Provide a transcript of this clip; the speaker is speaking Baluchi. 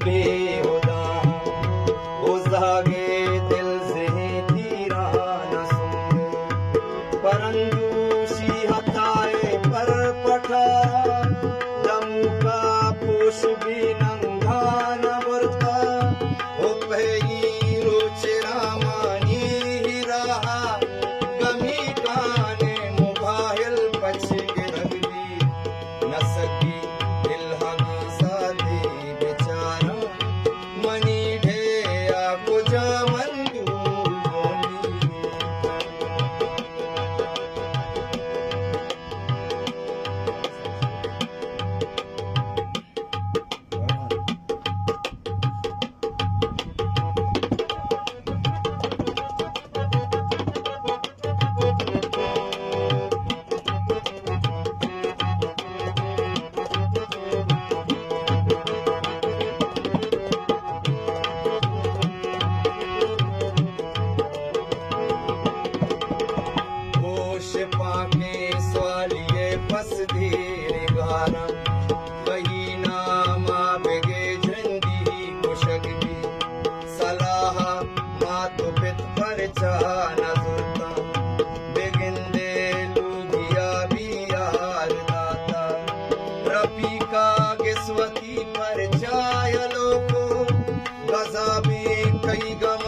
بیہداں و زہگے دل زہیں تیران سنگ، پرندوشی ہتائے پر پٹا، دمکا پوش بی نندان برتا، و پہلی روچ رامانی راہا، گمی کانے موبائل پچ گرگ بی، نسگی دل ہما سادی بیچارہ، منی ڈیہہ ءَ کجا من دور گونی۔ ہوش پاکیں سوالی ءِ پس دیر گاراں، کئی نام ءَ بگے جندی کشگ بی۔ صلاح ءَ مات و پت پرچا نہ زرتاں، بگندے لوگی ءَ بی یار داتا۔ رفیقا گسوتی پرچا یلو کو، گزا بی کئی گم